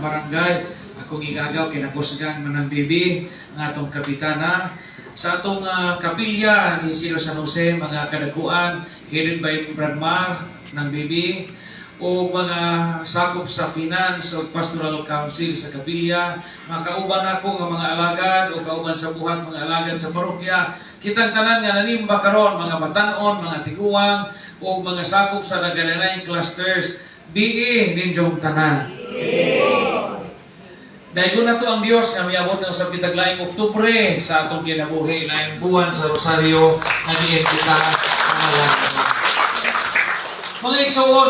Barangay. Akong igagaw kinakusgan Manang Bibi, ang atong kapitana. Sa atong kapilya ni Isidro San Jose, mga kadakuan, headed by Brad Mar ng Bibi, o mga sakop sa Finance o Pastoral Council sa kapilya, mga kauban nako nga mga alagad o kauban sa buhat mga alagad sa parokya, kitang tanan nga nanimba karon, mga batan-on, mga tiguang, o mga sakop sa nagalain clusters, BE ninyong tanan. Dahil na to ang Dios nga miabot ng sa bitag laing Oktubre sa atong kinabuhi, laing buwan sa Rosario, naging kita mga. Mga igsoon,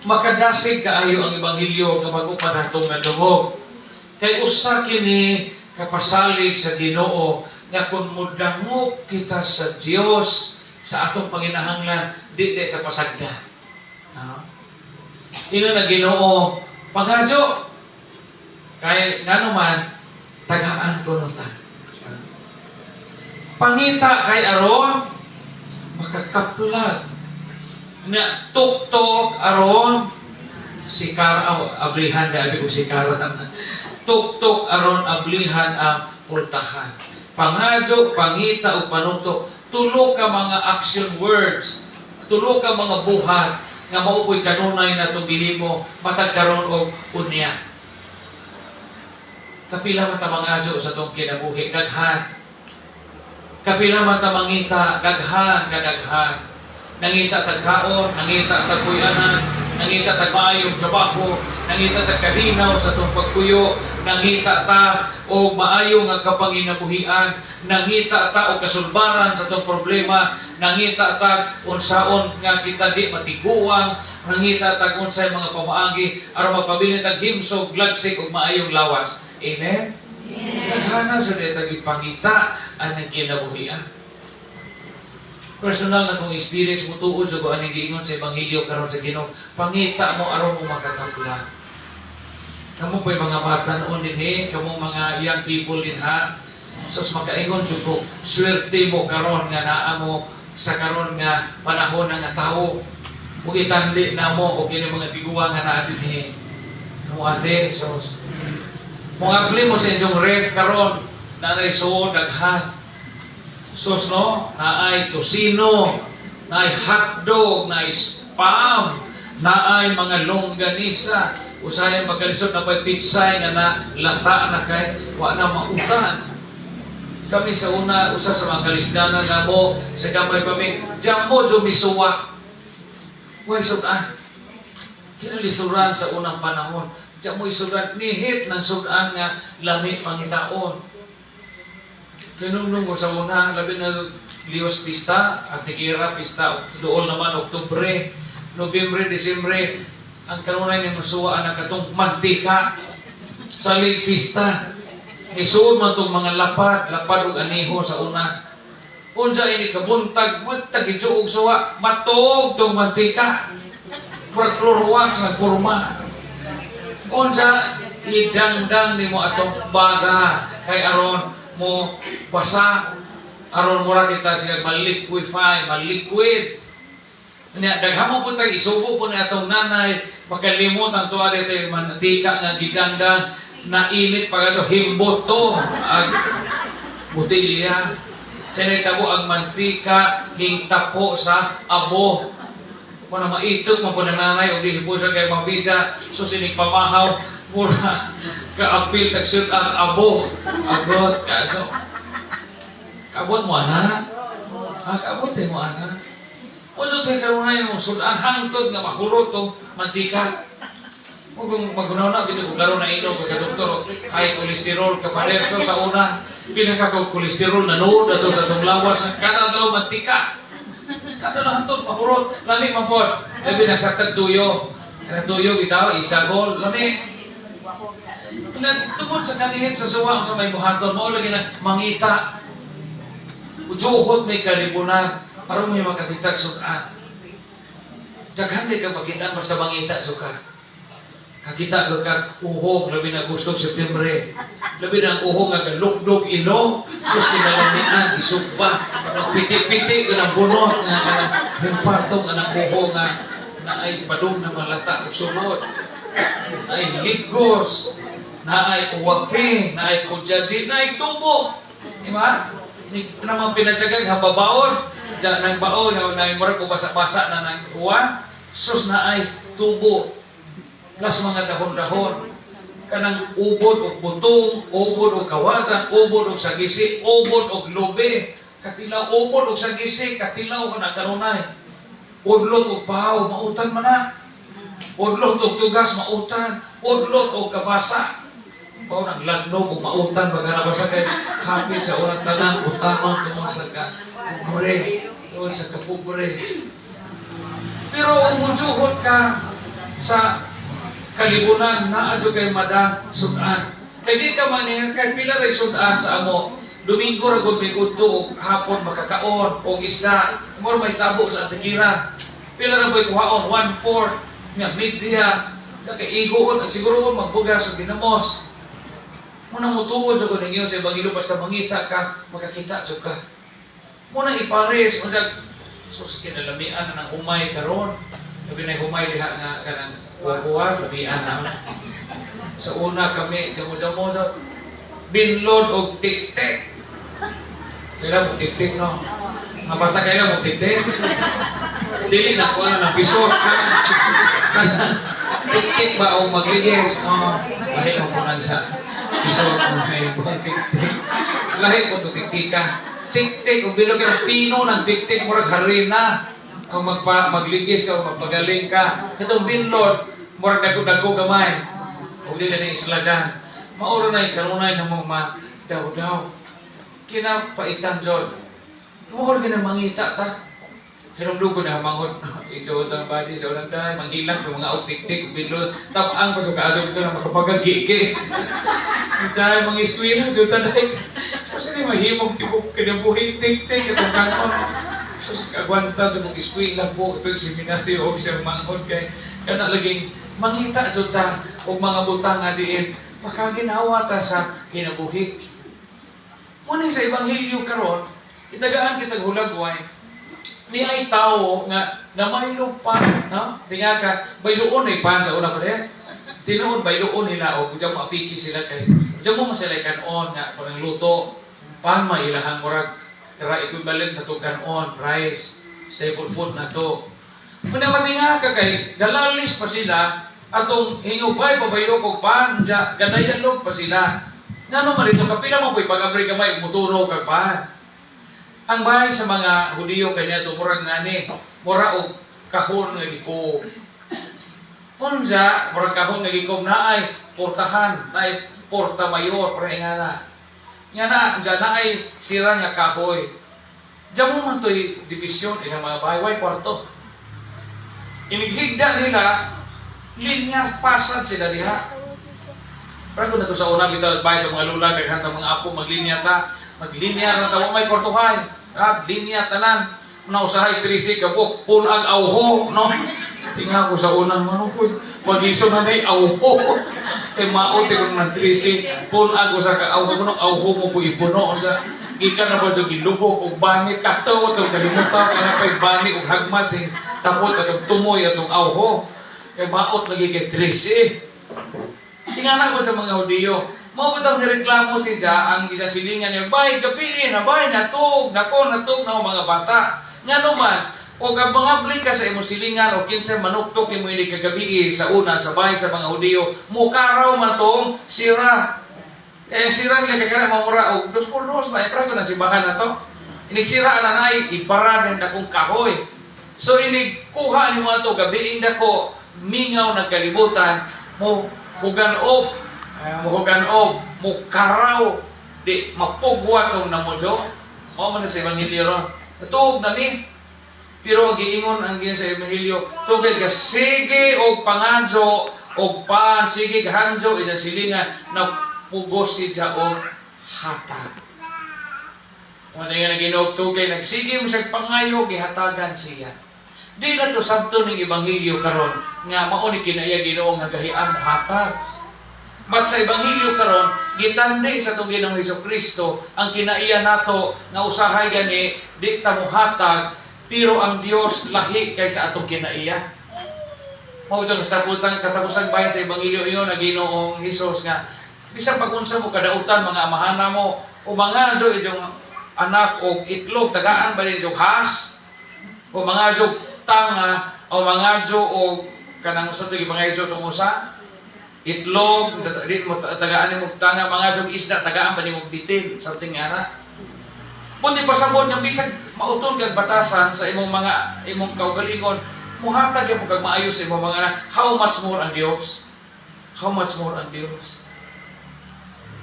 makadasig kaayo ang ebanghelyo nga bago pa natong nadungog. Kay usa kini kapasalig sa Ginoo nga kung mudangop kita sa Dios sa atong panginahanglan, di di ka pasagda. Ah. Ingon na Ginoo, "Pangadyo kay ngano man tagaan ko ta. Pangita kay aron makakaplag na tuktok aron sikar aw ablihan na abi ko sikaran, tuktok aron ablihan ang pultahan." Pangadyo, pangita ug panutok, tulo ka mga action words, tulo ka mga buhat nga mao po'y kanunay na itong gihimo matag karon og unya. Kapila man ta mangadyo sa atong kinabuhi? Daghan. Kapila man ta mangita? Daghan kadaghan. Nangita tag kaon, nangita tag puy-anan, nangita tag maayong trabaho, nangita tag kalinaw sa atong pagpuyo, nangita ta og maayo nga kapanginabuhian, nangita ta og kasulbaran sa atong problema, nangita ta unsaon nga kita di matiguang, nangita tag unsay mga pamaagi aron mapabilin tag himsog, lagsik ug maayong lawas. Amen. Daghana sa di tag ipangita ang kinabuhian. Personal na kong experience, mutuod sa ko aning giingon sa ebanghelyo karon sa Ginoo. Pangita mo aron mo makakapla. Kamo po'y mga batan-on dinhi, kamo mga young people dinha. Sos, makaingon jud ko, swerte mo karon nga naa mo sa karon nga panahon nga tawo. Ug itandi na mo og kini mga tiguang nga naa dinhi. Kamo ate, sos. Mongabli mo sa inyong ref karon, naay so daghan. Sos no, naay tosino, naay hotdog, naay Spam, naay mga longganisa. Usahay magkalisod na pa'y pitsay nga na lata na kay wa na mautan. Kami sa una, usa sa mga kalisdanan namo sa gamay pa mi, jamo jo misuwa. Way sudan. Kinalisuran sa unang panahon. Diyan mo isudan, nihit ng sudan nga lami pangitaon. Kinumnum ko sa una, labi na Lios Pista, Atikira Pista, dool naman Oktubre, Nobyembre, Disyembre, ang kanunay ni musuwa ang katong mantika sa pista. Isuod man tong mga lapad, lapad ug aniho sa una. Unsa ini kabuntag, buntag og suwa, matuog tong mantika. Murag floor wax nagporma. Unsa idangdang nimo atong baga kay aron mo basa, aron mura kita siya ma-liquefy, ma-liquid. Nya daghan mo pud tag isubo po ni atong nanay, makalimot ang tuwa dito mantika nga gidangdang na init pa ato himbot to ang botelya. Sa nahitabo ang mantika hingtapo sa abo. Kung na maitok man po ng nanay o di hipusan kay mabisa, so sinig pamahaw, mura kaapil tagsut ang abo. Agot, kaso. Kaabot mo, ana? Ha, kaabot eh mo, ana. Uno tayo kanunay mo sudan hangtod nga mahurot tong mantika. O kung magunaw na, bito kung laro na inom ko sa doktor, high cholesterol kapalit. So sa una, pinaka ko cholesterol na nood ato sa itong lawas, kada daw mantika. Kada na hangtod, mahurot, lami man pod. Labi na sa tagtuyo. Kanang tuyo, bitaw, isagol, lami. Tungod sa kanihit sa suwa sa may buhaton, mao lagi na mangita. Ujuhot may kalibunan, aron mo makakitag sudan. Daghan di ka makita basta mangita suka. Kakita ka kag uhong, labi na gustong September. Labi na ang uhong nga kalukdog ilo. Sus, kinalamian, isugba. Piti-piti ka ng bunot nga kanang himpatong nga ng uhong nga na ay padung na malata og sulod. Ay ligos. Naay uwaping, naay kudyaji, naay tubo. Di ba? Ni naman pinatsagag hababaon. Diyan nang baon, na na murag ko basa-basa na nang uwa. Sus, naay tubo. Plus mga dahon-dahon. Kanang ubod og butong, ubod og kawasan, ubod og sagisi, ubod og lubi. Katilaw, ubod og sagisi, katilaw ka na kanunay. Udlot og pahaw, mautan man na. Udlot og tugas, mautan. Udlot og kabasa. Mao nang lagnog og mautan baga na basa kay hapit sa unang tanan utanon tungod sa ka pobre, tungod sa kapobre. Pero kung mujuhot ka sa kalibunan, naa jud kay mada sudan. Kay di ka man niya, kay pila ray sudan sa amo. Domingo ra gud may udto og hapon makakaon og isda. Mo may tabo sa Antiquera. Pila ra boy kuhaon? One fourth nga media sa kay igoon siguro ko magbuga sa ginamos. Muna mutuo sa kuning sa ebanghelyo, basta mangita ka, makakita jud ka. Muna ipares mo sus, kinalamian na ng humay karon. Sabi na humay diha nga kanang kuha, lamian na. Sa una kami, jamo-jamo sa binlod og tik-tik. Kailan mo tik-tik, no? Mga bata, kailan mo tik-tik? Dili na ko ano ng pisot. Tik-tik ba o magligis? No? Lahi mo kunan sa pisot mo may buong tik-tik. Lahi mo to tik-tika. Tik-tik, kung bilog ka, pino ng tik-tik, murag harina. Kung magligis ka o magpagaling ka. Katong binlod, murag dagko-dagko gamay. O di na islagan. Mauro na yung kanunay ng mga daw-daw. Kinapaitan jud. Mauro ka na mangita ta. Hinumdum ko na manghod isuot ang baji sa unang tay, manghilak ng mga tik-tik, binlod. Tapang pa sa kaadto ito na makapagagigi. Dahil mga eskwela, jud tanay. So, sila mahimong tibok kinabuhi, tik-tik, itong kanon. So, kagwanta sa mong eskwela po, itong seminaryo, o siyang manghod kay, kana laging mangita jud ta og mga butang nga diin makaginawa ta sa kinabuhi. Muna sa ebanghelyo karon, itagaan kitag hulagway, ni ay tao nga namaylo pa, no? Tinga ka, bayloon ay pan sa una pa rin. Tinuod bayloon nila o diyan mo apiki sila kay diyan mo sila kanon nga parang luto pan mailahang murag ra equivalent na to kanon rice, staple food na to. Muna matinga ka kay galalis pa sila atong hingubay pabayo kog pan ja gadayalog pa sila. Ngano man dito kapila mo po'y pag-abri gamay muturo kag pan. Ang bahay sa mga Hudiyo kay niadto murag ngani, mura og kahon nga gikuog. Unsa, murag kahon nga gikuog, naay portahan, naay porta mayor para ingana. Nga na, unsa naay sira nga kahoy. Diyan mo man to'y division ilang mga bahay, way kwarto. Inighigda nila, linya, pasad sila diha. Pero kung nato sa una, bitaw bahay ng mga lula, daghan ta mga apo, maglinya ta, maglinya na ta, may kwartuhay. Ah, linya tanan. Una usahay 13 kabuk, punag awho, no? Tinga ko sa unang mano ko, magiso na nay awho. Eh maot ko ng 13, punag ko sa ka awho no, awho mo po ipuno sa gikan na ba jud gilubok og bani kataw atong kalimutan kana pay bani og hagmas eh tapot atong tumoy atong awho. Kay maot lagi kay 13. Ingana ko sa mga Hudiyo. Mao ba reklamo si Ja ang isang silingan niya, "Bay, gabi na, bay, natug, nako, natug na ang mga bata." Ngano man, o ang mga ka sa imong silingan o kinsa manuktok nimo ini kagabi sa una sa bahay sa mga Hudiyo, mukaraw man tong sira. Kaya ang sira nila kay kana mamura og dos por dos na ipra ko na simbahan na to. Inig sira na nay ibara ng dakong kahoy. So inig kuha ni mga to gabiing dako mingaw nagkalibutan mo hugan-ob, mo hugan-ob, mo karaw di mapugwa tong namudyo. Mao man na sa ebanghelyo ron. Natuog na ni. Pero ang giingon ang giingon sa ebanghelyo, tugay ka sige og panganzo og pan, sige hanjo isang silingan na pugos si og hatag. Wala nga naginog tugay nagsige mo sa pangayo gihatagan siya. Di na to sabto ning ebanghelyo karon nga mao ni kinaya Ginoo nga gahian mo hatag. But sa ebanghelyo karon gitandi sa atong Ginoong Hesus Kristo ang kinaiya nato nga usahay gani di ta mohatag, pero ang Dios lahi kaysa atong kinaiya. Mao itong sa pultang katapusang bayan sa ebanghelyo iyon ang Ginoong Hesus nga Bisan pag unsa mo kadautan, mga amahana mo, o mga jo inyong anak og itlog, tagaan ba inyong has? O mga jo tanga, o mga jo og kanang sa ito, mga jo tungo sa itlog, di mo tagaan mo tanga, mga jo isda, tagaan ba nimo bitin, something nga na. Buti pasabot nga bisag mauton kag batasan sa imong mga imong kaugalingon, muhatag gyud kag maayo sa imong mga anak. How much more ang Dios? How much more ang Dios?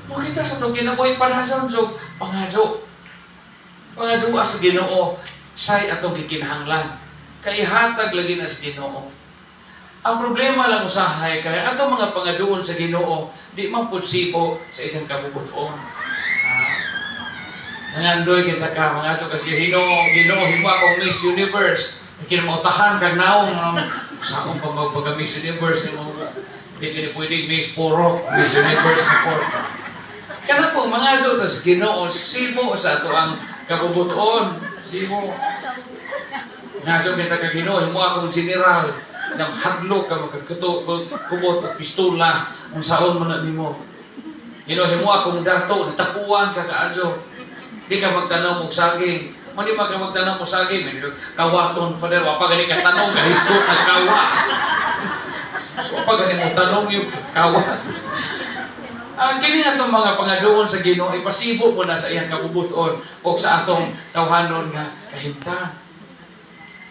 Mukita sa itong kinabuhi panahon jog pangadyo. Pangadyo sa Ginoo say atong gikinahanglan. Kay ihatag lagi na sa Ginoo. Ang problema lang usahay kay atong mga pangadyoon sa Ginoo di man pud sibo sa isang kabubuton. Ah. Nangandoy kita ka mga ato kasi Ginoo, Ginoo, himo akong Miss Universe. Kinamautahan kag naong sa akong pag magpag Miss Universe nimo, di kini pwede Miss Puro, Miss Universe na puro. Kana po mga ato tas Ginoo sibo sa ato ang kabubuton, sibo. Nga kita ka, "Ginoo, himo akong general," nang hadlo ka magkakuto kubot og pistola, unsaon man na nimo. "Ginoo, himo akong dato," natapuan ka kaadyo. Di ka magtanom og saging. Mani man ka magtanom og saging, may kawaton, Father, wa pa gani ka tanom, gahisgot nagkawa. So, wa pa gani mo tanom yung kawa. Ang kini atong mga pangadyoon sa Ginoo ipasibo mo na sa iyang kabubuton o sa atong tawhanon nga kahimtang.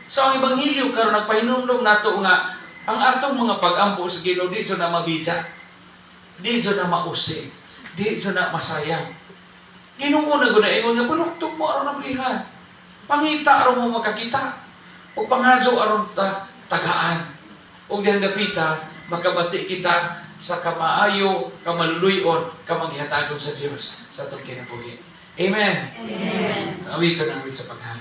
So ang ebanghelyo karon nagpahinumdom nato nga ang atong mga pag-ampo sa Ginoo di jud na mabidya. Di jud na mausi. Di jud na masayang. Ginoo na gud na ingon nga panuktok mo aron ablihan. Pangita aron mo makakita. O pangadyo aron ta tagaan. O diyang dapita makabati kita sa kamaayo, kamaluluyon, kamanghihatagon sa Dios sa atong kinabuhi. Amen. Amen. Awito ng awit sa paghari.